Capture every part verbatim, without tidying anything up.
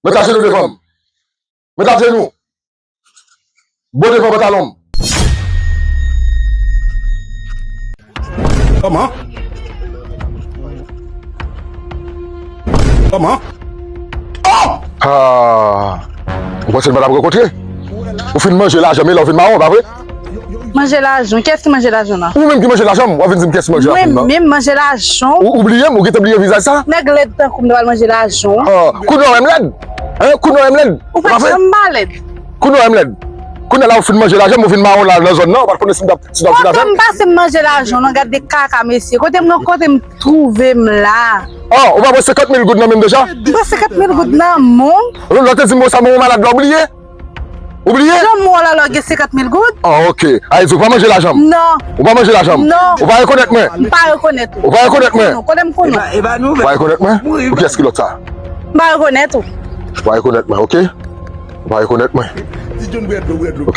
Met ajenou devan m. Met ajenou. Bon devan pantalon m. Kòman? Kòman? Oh! Ah! Ou panse n pa t ap rankontre? Ou fin manje lajan m e la ou vin mawon, pa vre? Manje lajan? Kiyès ki manje lajan nan? Ou menm ki manje lajan m, w ap vin di m kiyès ki manje lajan m nan? Mwen menm manje lajan w? Ou, ou bliye m? Ou gentan bliye vizaj sa? Nèg lèd tankou m ta pral manje lajan w? Ah, kounye a w wè m lèd? Hein? Kounye a w wè m lèd? Ou pa janm pa lèd. Kounye a w wè m lèd? Kounye a la ou fin manje lajan m, ou vin mawon la nan zòn nan, ou pa t konnen si m t ap, si w t ap vin avè m. Kote m pase m manje lajan w nan, gad de kaka mesye. Kote m nan, kote m twouve m la. Oh, ou pa pran senkant mil goud nan men m deja? M pran senkant mil goud nan men w? Lè w te di m konsa, men w malad la, ou bliye? Ou bliye? Jan m wè w la, lè w gen senkant mil goud. Ah, ok. A, di w pa manje lajan m? Non. Ou pa manje lajan m? Non. Ou pa rekonèt mwen? M pa rekonèt ou. Ou pa rekonèt mwen? Non, konnen m konnen w. Ou pa rekonèt mwen? Ou kiyès ki lòt sa? M pa rekonèt ou. Ou pa rekonèt mwen, ok? Ou pa rekonèt mwen. Ok.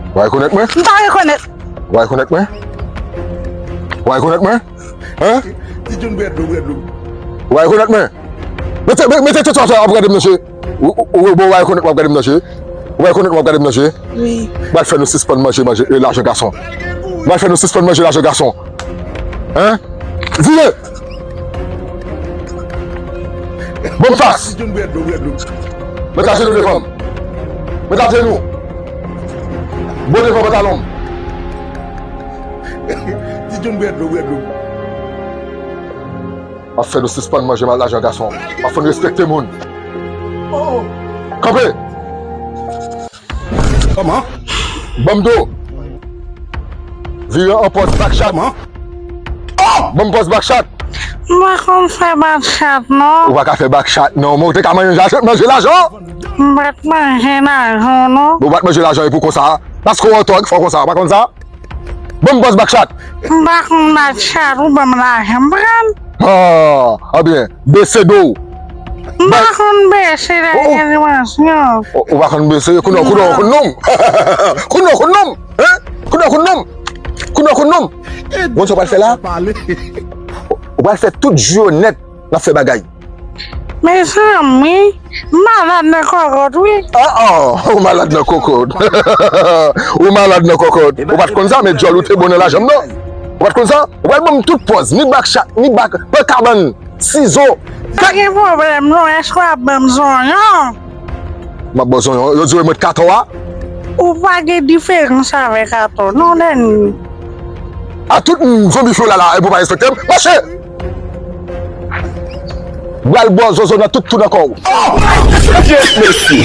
Ou pa rekonèt mwen? M pa rekonèt. Ou pa rekonèt mwen? Ou pa rekonèt mwen? Hein? Ou pa rekonèt mwen? Mete, me-, mete tete w atè, w ap gade m nan je. Ou, ou, ou, bon, ou pa rekonèt mwen, w ap gade m nan je. Ou pa rekonèt mwen, w ap gade m nan je. Wi. M pral fè nou sispann manje, manje, e, lajan gason. M pral fè nou sispann manje lajan gason. Hein? Vire! Ban m fas! Met ajenou devan m. Met ajenou. Bon devan pantalon m. M ap fè nou sispann manje mal lajan gason. M ap fè nou respekte moun. Kanpe! Kòman? Ban m do. Vire an pòz backshot. Kòman? Oh! Ban m pòz backshot. M pa konn fè backshot, non. Ou pa ka fè backshot, non. Men ou te ka manje, manje lajan. M pa t manje lajan, non. Ou pa t manje lajan, e pou konsa. Paske w antò k fè w konsa, ou pa konn sa? Ban m pòz backshot. M pa konn backshot, ou ban m lajan, m pran l. Ah, ebyen, bese do w. M pa konn bese dèyè dimansyon. Ou, ou pa konn bese, kounye a, kounye a, ou konn non m. Kounye a, ou konn non m. Hein? Kounye a, ou konn non m. Kounye a, ou konn non m. Ou konn sa w pral fè la? Ou pral fè tout jou yo nèt, n ap fè bagay. Mezanmi, m malad nan kòkòt, wi. Ah, ah, ou malad nan kòkòt. Ou malad nan kòkòt. Ou pa t konn sa, men djòl ou te bon nan lajan m, non. Ou pa t konn sa? Ou pral ban m tout pòz, ni backshot, ni bak, pran kabann, sizo. Pa gen pwoblèm, non. Èske w ap ban m zonyon? M ap ba w zonyon. Yo di w e mwen t katon a? Ou pa gen diferans avèk katon, non, Dèni. A tout m zonbi fè w la la, epi w pa respekte m. Mache! M pral ba w zozo nan tout twou nan kò w. Oh! Yes, mesye!